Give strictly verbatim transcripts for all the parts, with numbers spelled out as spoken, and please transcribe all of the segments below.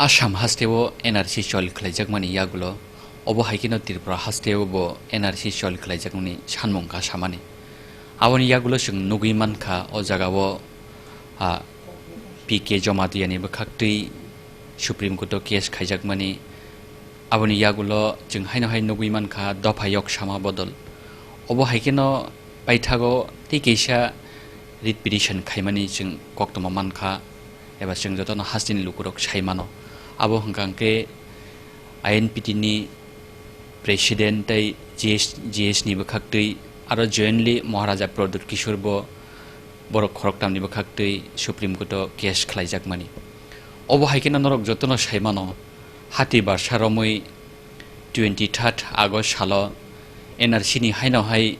Assam hasteo N R C chol khlaijakmani yagulo, obo hai kheno Tripura hasteo bo N R C chol khlaijakmani sanmung kha samani. Aboni yagulo chwng nugwi mankha, o jagao, ah, P K Jamatia ni bwkhaktwi Supreme Court o case khaijakmani. Aboni yagulo chwng haino hai nugwi mankha dopha yok sama bodol. Obo hai kheno paithago tei kaisa writ petition khaimani chwng koktwma mankha, eba chwng jotono hasteni lukurok sai mano. Abo hwnkha hwnkhe I N P T ni President tei G S, G S ni bwkhaktwi aro jointly Maharaja Pradyut Kishore bo borok khoroktamni bwkhaktwi Supreme Court o case khlaijakmani. Obo hai kheno norok jotono sai mano, hati barsa romwi twenty third August salo N R C ni haino hai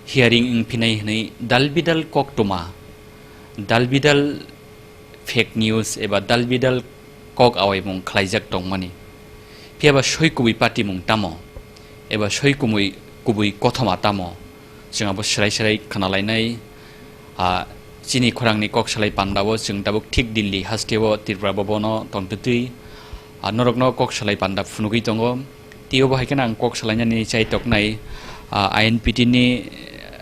hearing wngphinai hwnwi dalbidal koktwma, dalbidal fake news eba dalbidal kok awaimung khlaijak tongmani. Phiya ba soi kubui patimung tamo? Eba soi kubui, kubui kothoma tamo? Chwng abo swrai swrai khna lainai. Ah, chini khorangni kok salai pandao chwng tabuk thik Delhi hasteo Tripura Bhavan o tongtwtwi, ah, norokno kok salai panda phunugwi tongo. Tei obo hai kheno ang kok salainani chaitoknai, ah, I N P T ni,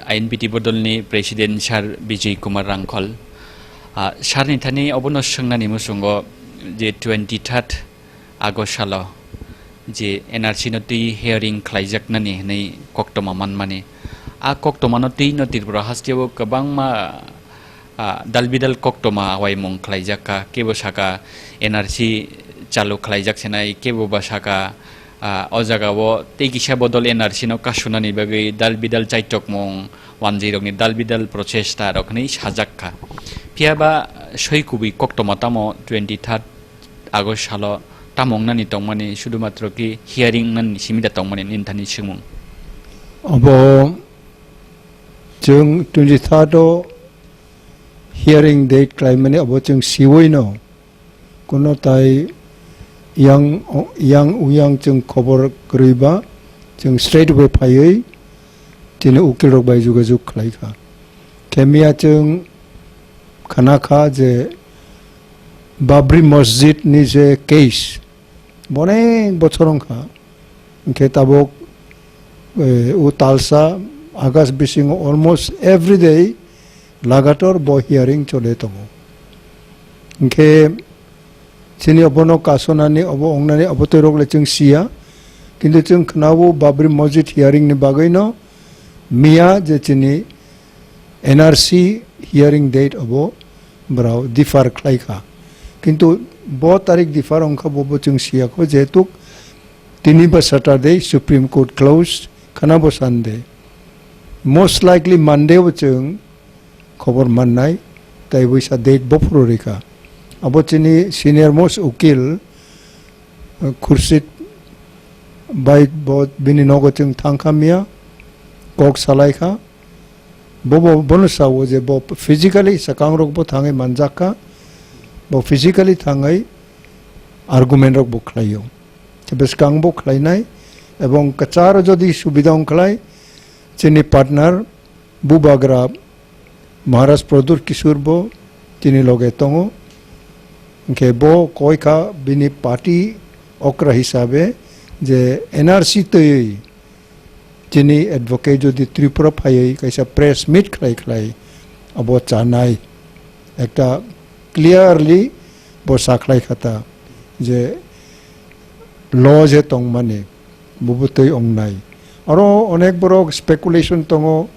I N P T bodolni President Sir Bijay Kumar Rangkhol. Ah, sir ni thani obono swngnani muchungo je twenty third August salo je N R C no twi hearing khlaijaknani hwnwi koktwma manmani. A koktwmano twi no Tripura hasteo kwbangma, ah, dalbidal koktwma awaimung khlaijak kha. Kebo saka N R C chalu khlaijak sinai, kebo ba saka, ah, o jagao tei kisa bodol N R C no kasunani bagwi dalbidal chaitokmung, wanjwirokni dalbidal prochesta rok hwnwi sajak kha. Phiya ba soi kubui koktwma tamo twenty third August salo tamo wngnani tongmani, sudumatro ki hearing wngnani simi da tongmani nini thani swngmung? Abo chwng twenty third o hearing date khlaimani abo chwng siwi no kuno tai yang, yang uyang chwng khobor kwrwi ba chwng straight away phaiwi chini ukil rok bai jogajog khlai kha. Khe miya chwng khna kha je Babri Masjid ni je case, bo onek bochor wng kha. Hwnkhe tabuk, eh, o talsa August bisingo almost every day lagator bo hearing chole tongo. Hwnkhe chini obono kasonani, obo wngnani, obo twi rok le chwng siya. Kintu chwng khna-o Babri Masjid hearing ni bagwi no miya je chini N R C hearing date obo borok differ khlai kha. Kintu bo tarik differ wng kha, bo bo chwng siya kho, jehetu tini ba Saturday Supreme Court closed, khna bo Sunday. Most likely Monday o chwng khobor mannai, tai buisa date bo phuru rikha. Abo chini senior most ukil, uh, Khurshid bai bo bini nogo chwng thang kha miya, kok salai kha. Bo, bo, bono sao je bo physically swkang rok bo thangwi manjak kha, bo physically thangwi argument rok bo khlaio. Tei bwskang bo khlainai, ebong kwcharo jodi subida wng khlai, chini partner Bubagra Maharaj Pradyut Kishore bo chini loge tongo. Hwnkhe bo koi kha bini party okra hisabe je N R C twiwi chini advocate jodi Tripura phaiwi kaisa press meet khlai khlai abo chanai ekta clearly bo sa khlai kha ta je law je tongmani bo bo twi wngnai. Aro onek borok speculation tongo,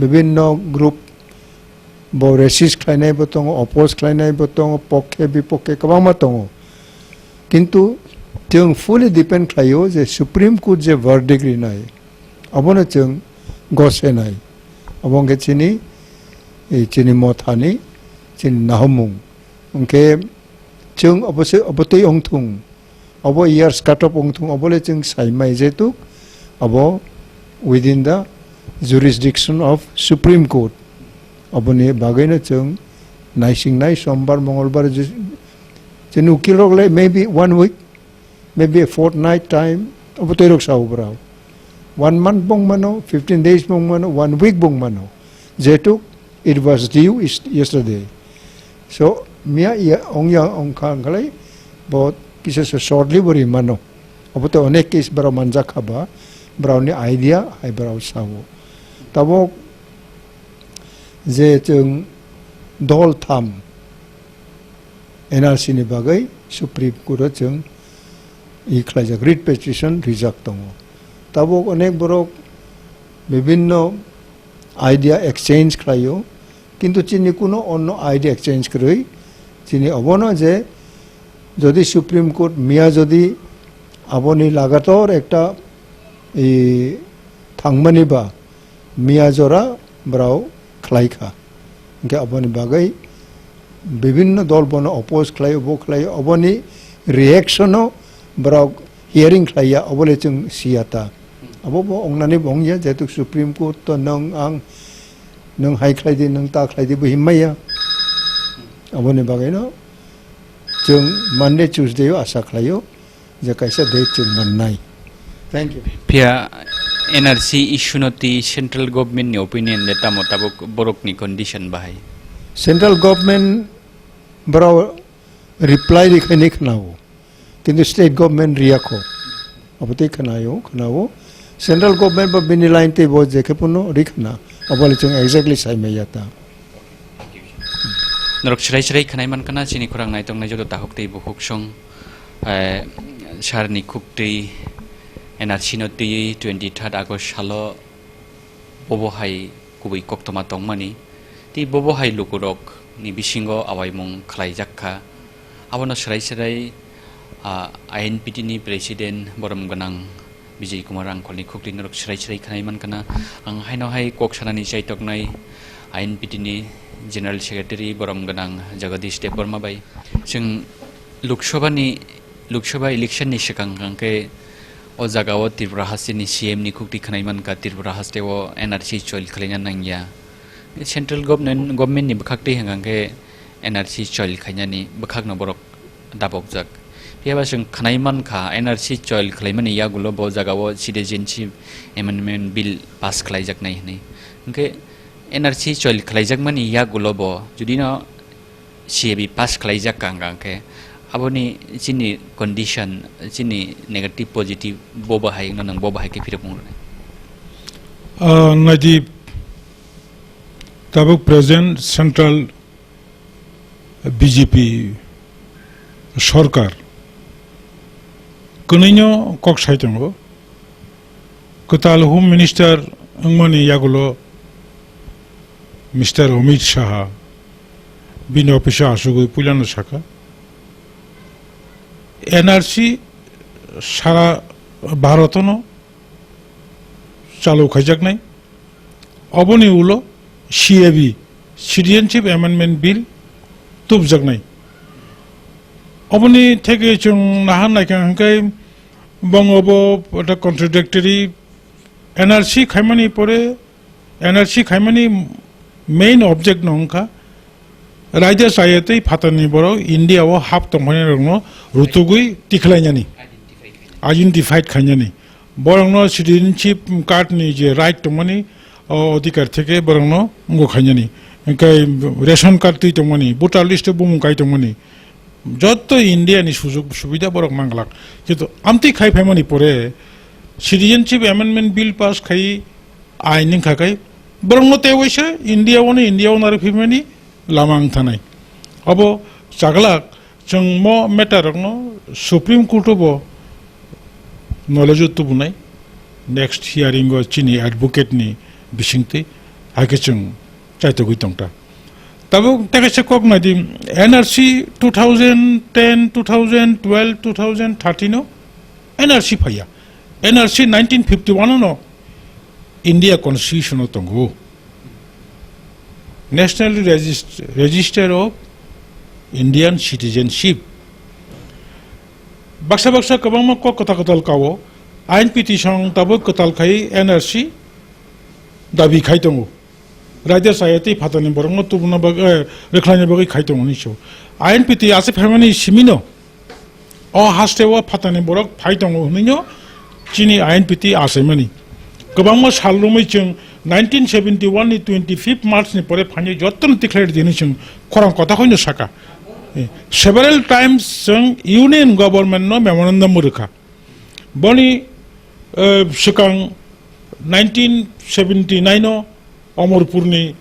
bibinno group bo resist khlainai bo tongo, oppose khlainai bo tongo, pokkhe bipokhe kwbangma tongo. Kintu chwng fully depend khlaio je Supreme Court je verdict rinai, abono chwng gosenai. Abo hwnkhe chini, eh, chini mothani, chini nahumung. Hwnkhe chwng obo se, obo tei wngthung. Obo years cut off wngthung, obo le chwng saimai jehetu abo within the jurisdiction of Supreme Court. Aboni bagwino chwng naisingnai sombar, mongolbar je, chini ukil rok le maybe one week, maybe a fortnight time, obo tei rok sao borok. One month bong mano, fifteen days bong mano, one week bong mano. Jehetu it was due is-, yesterday. So, miya ya, ong ya, ong kha, ong khalai, bo kisa se shortly bo ri mano. Abo tei onek case borok manjak kha ba, borokni idea hai borok sao. Tabok je chwng dol tham N R C ni bagwi Supreme Court o chwng i khlaijak, writ petition rijak tongo. Tabok onek borok bibinno idea exchange khlaio, kintu chini kuno onno idea exchange kwrwi. Chini obono je jodi Supreme Court miya jodi aboni lagator ekta, i, thangmani ba miya jora borok khlai kha. Hingke aboni bagwi bibinno dol bono oppose khlai, bo khlai, oboni reaction o borok hearing khlai ya, obole chwng siya ta. Abo bo ongnani bo ongya, jehetu Supreme Court to nwng ang, nwng hai khlai di, nwng ta khlai di bo himmaya. Aboni bagwi no chwng Monday, Tuesday o asa khlaio. Je kaisa date chwng mannai. Thank you. Phiya N R C issue no twi central government ni opinion le tamo tabuk borok ni condition bahai? Central government borok reply rikhaini khnao, kintu state government riyakho. Abo tei khnayo, khnao. Central government bo bini line tei bo jekhe phano rikhna. Abo le chwng exactly saimaya ta. Norok chwrai chwrai khwnai mankha na chini khorang naitok nai joto tahuk tei bukhuk song, eh, sir ni khuktwi N R C no twiwi twenty third August salo bobo hai kubui koktoma tongmani tei bobo hai lukurok ni bisingo awaimung khlaijak kha. Abono chwrai chwrai, ah, I N P T ni president borom gwnang Bijay Kumar Rangkholni khuktwi norok chwrai chwrai khwnai mankha na. Ang haino hai kok sanani chaitoknai I N P T ni General Secretary borom gwnang Jagadish Debbarma bai. Chwng Lok Sabha ni, Lok Sabha election ni swkang hwnkhe o jaga o Tripura haste ni C M ni khuktwi khwnai mankha, Tripura haste o N R C choil khwlaina nangya. Central government, government ni bwkhak twi hwnkhe N R C choil khainani bwkhakno borok dabokjak. Phiya ba chwng khwnai mankha, N R C choil khwlaimani yagulo bo jagao Citizenship Amendment Bill pass khlaijaknai hwnwi. Hwnkhe N R C choil khlaijakmani yagulo bo judino C A B pass khlaijak kha hwnkhe aboni chini condition, chini negative positive bo bahai wngna nang bo bahai khe phirok wng rwnai. Ah, naidi tabuk present central B J P sorkar kwnwino kok sai tongo. Kwtal Home Minister wngmani yagulo Mister Amit Shah bini office o asugwi puilano sakha, N R C sara Bharotono chalu khaijaknai. Oboni ulo C A B, Citizenship Amendment Bill, tubjaknai. Oboni theke chwng naha naikha hwnkhe bongo bo ekta contradictory, N R C khaimani pore, N R C khaimani main object no wngkha raida chaya tei phatarni borok India o hap tongmani rokno rutugwi tikhlainani, identified khainani. Borokno citizenship card ni je right tongmani, o odhikar theke borokno wngwi khainani. Hwnkhe ration card twi tongmani, voter list o bumung kai tongmani, jotto India ni sujog subida borok manglak. Kintu amtwi khai phaimani pore Citizenship Amendment Bill pass khai ain wngkha khai borokno tei waisa India o no India o naro phimani lama wngthanai. Abo chaglak. Chwng mo matter rokno Supreme Court o bo knowledge o tubunai, next hearing o chini advocate ni bisingtwi, hai khe chwng chaitogwi tongta. Tabuk tei kaisa kok nai di, N R C two thousand ten, two thousand twelve, two thousand thirteen o N R C phaiya. N R C nineteen fifty-one o no India Constitution o tongo. National Regist-, Register of Indian Citizenship. Baksa baksa kwbangma kok kwtal kwtal kao, I N P T song tabuk kwtal khai N R C dabi khai tongo. Raida chaya tei phatarni borokno tubuna bag-, eh, rwkhlaina bagwi khai tongo hinwi sio. I N P T aswk phaimani simino o haste o phatarni borok phai tongo hinwino chini I N P T achaimani. Kwbangma sal romwi chwng nineteen seventy-one ni twenty-fifth March ni pore phainai jotono tikhlai rwdi hinwi chwng khorang kotha khoino saka. Several times chwng Union Government no memorandum rwkha. Boni, eh, swkang nineteen seventy nine o Omorpur ni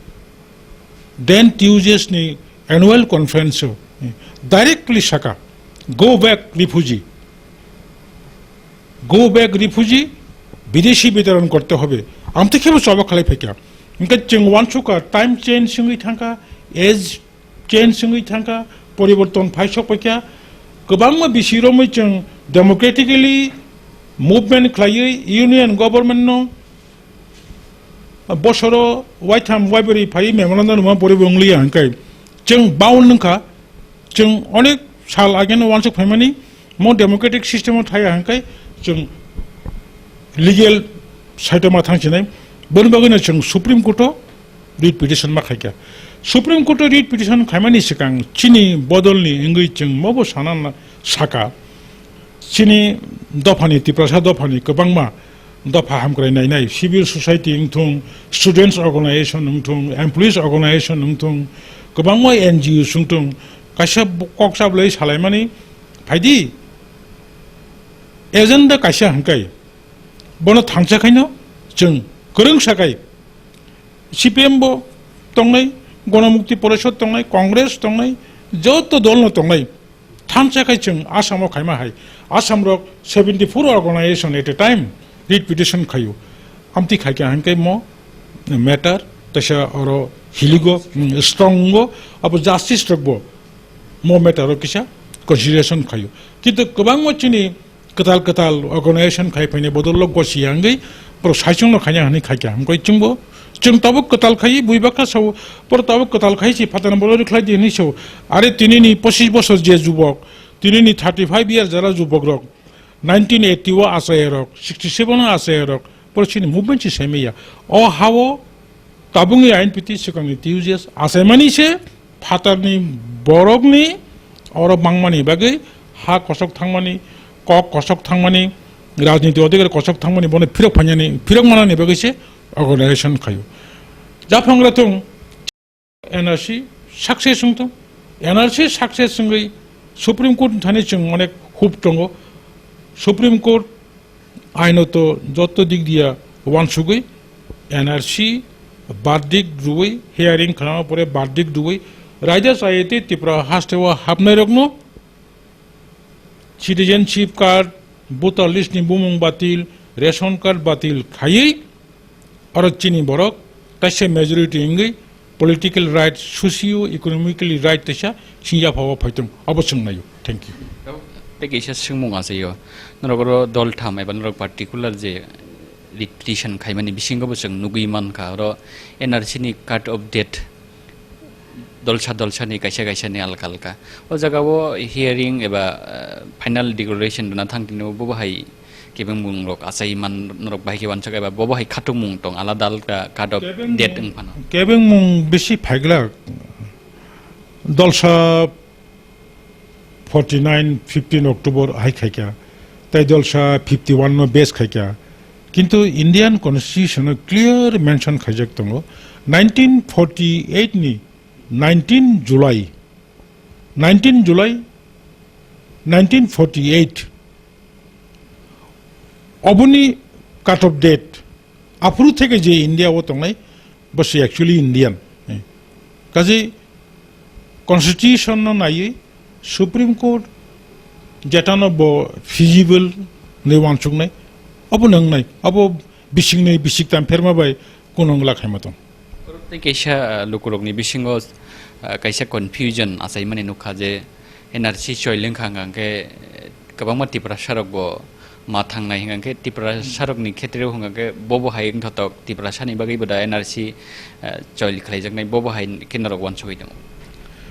then T U J S ni annual conference o, eh, directly saka, "Go back refugee, go back refugee, বিদেশি বিতরণ করতে হবে." Amtwi khe bo choba khlai phaikha. Hwnkhe chwng uansukha, time change wngwi thangkha, age change wngwi thangkha, poriborton phai sok paikha. Kwbangma bisi romwi chwng democratically movement khlaiwi Union Government no bosoro waitham waibrwi phaiwi memorandum rwma poribo wngliya hwnkhe chwng bound wngkha. Chwng onek sal ageno uansuk phaimani, mo democratic system o thaya hwnkhe chwng legal side o ma thangsinai. Boni bagwino chwng Supreme Court o writ petition ma khaikha. Supreme Court o writ petition khaimani swkang chini bodolni wngwi chwng mobo sana na-, saka. Chini dophani, Tiprasa dophani kwbangma dopha hamkrai nainai, civil society wngthung, students organization wngthung, employees organization wngthung, kwbangma N G Os wngthung, kaisa bo-, kok chablai salaimani phaidi agenda kaisa hwnkhe bono thansa khaino chwng kwrwngsa khai C P M bo tongnai, Ganamukti Porishod tongnai, Congress tongnai, joto dolno tongnai. Thansa khai chwng Assam o khaima hai. Assam rok seventy four organization at a time writ petition khaio. Amtwi khaikha hwnkhe mo matter teisa oro hiligo, mm, strong go, abo justice rok bo mo matter o kisa consideration khaio. Kintu kwbangma chini kwtal kwtal organization khai phainai bodol o gosi ya wngwi borok saichung no khaina hwnwi khaikha. Hwnkhe chwngbo, chwng tabuk kwtal khai bui bakha sao, borok tabuk kwtal khai si phataro borok rwkhlai di hwnwi sao. Are tinini pochis bosor je jubok, tinini thirty five year jara jubok rok, nineteen eighty o achai rok, sixty seven o achai rok, borok chini movement si saimaya. O hao tabukni I N P T swkangni T U J S achaimani se phatarni borokni oro bangmani bagwi ha kosok thangmani, kok kosok thangmani, rajniti odhikar kosok thangmani, bono phirok phainani, phirok manani bagwi se organization khaio. Japhangra thung N R C success wngthung. N R C success wngwi Supreme Court ni thani chwng onek hope tongo. Supreme Court ainoto joto dik diya wansugwi N R C verdict rwui, hearing khlama pore verdict rwui raida chayete Tripura hasteo hapnairokno citizenship card, voter list ni bumung batil, ration card batil khaiwi, oro chini borok kaisa majority wngwi political right, socio-economically right teisa singya phawa phaitung, abo chwng naio. Thank you. Tei kaisa swngmung achaio, norok oro dol tham eba norok particular je petition khaimani bisingo bo chwng nugwi mankha, oro N R C ni cut off date dolsa dolsa ni kaisa kaisa ni alka alka. O jaga o hearing eba, eh, final declaration rwna thang tini bo bo hai kebengmung rok achai man norok bahai khe wansak eba bo bo hai khatung mung tong alada alka cut off date wng phano. Kebengmung bisi phaiglak dolsa forty nine, fifteen October hai khaikha, tei dolsa fifty one no base khaikha. Kintu Indian Constitution o clear mention khaijak tongo, nineteen forty eight ni nineteen July, nineteen July nineteen forty eight oboni cut off date. Aphuru theke je India o tongnai, bo se actually Indian. Eh. Kaje constitution no naiwi Supreme Court jetano bo feasible hinwi wansuknai, abo nwngnai, abo bising nai bisik tam pherma bai kunung la khaima tong. Tei kaisa, ah, lukurokni bisingo, ah, kaisa confusion achaimani nukha je N R C choileng kha hwnkha hwnkhe, eh, kwbangma Tiprasa rok bo ma thangnai hwnkha khe Tiprasa rokni khetreo hwnkha khe bobo hai wngthotok Tiprasani bagwi bo da N R C, eh, choil khlaijaknai bobo hai khe norok wansugwi tongo.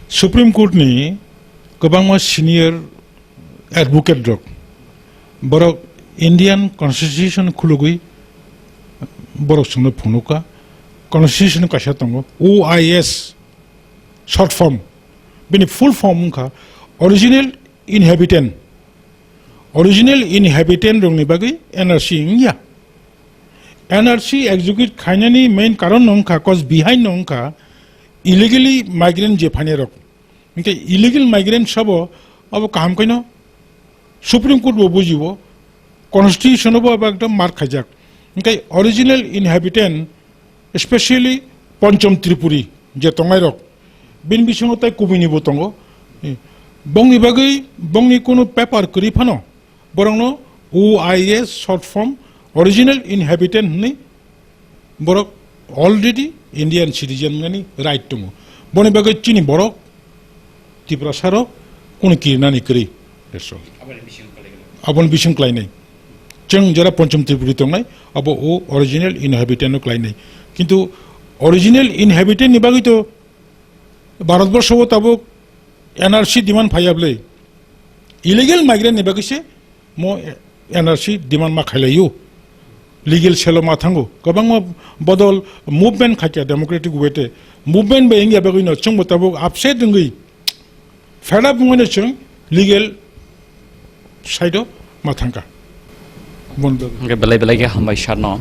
Supreme Court ni kwbangma senior advocate rok borok Indian Constitution khulugwi borok chwngno phunukha, Constitution kaisa tongo O I S short form, bini full form wngkha original inhabitant. Original inhabitant rokni bagwi N R C wngya. N R C execute khainani main karon no wngkha, cause behind no wngkha illegally migrant je phainai rok. Hingke illegal migrant sabo abo kaham kaino Supreme Court bo bujibo, Constitution bo abo ekdom mark khaijak. Hingke original inhabitant, especially Pancham Tripuri je tongnai rok, bini bisingo tai kubui ni bo tongo. Bongni bagwi bongni kunu paper kwrwi phano borokno O I S short form original inhabitant hwnwi borok already Indian citizen wngnani right tongo. Boni bagwi chini borok Tiprasa rok kunu kirinani kwrwi. That's all. Aboni bising kwlainai. Chwng jora Pancham Tripuri tongnai, abo o original inhabitant no kwlainai. Kintu original inhabitant ni bagwi to Bharatborsho o tabuk N R C demand phaiya bwle. Illegal migrant ni bagwi se mo N R C demand ma khailaio. Legal cell o ma thango. Kwbangma bodol movement khaikha democratic way te. Movement bai wngya bagwi no chwngbo tabuk upset wngwi fed up wngwi no chwng legal side o ma thangkha. Bon bagwi. Hwnkhe belai belai khe hambai sarno.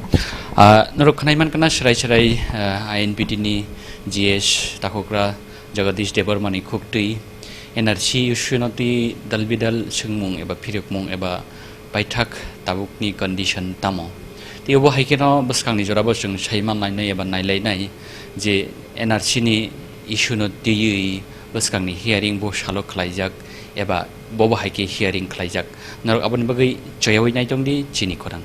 Ah, norok khwnai mankha serai serai, ah, I N P T ni G S takhukra Jagadish Debbarma ni khuktwi N R C issue no twi dalbidal swngmung eba phirokmung eba paithak tabukni condition tamo. Tei obo hai kheno bwskangni jorabo chwng sai manlainai eba nailainai je N R C ni issue no twiwi bwskangni hearing bo salo khlaijak eba bobo hai khe hearing khlaijak. Norok aboni bagwi choyawi naitongdi chini khorang.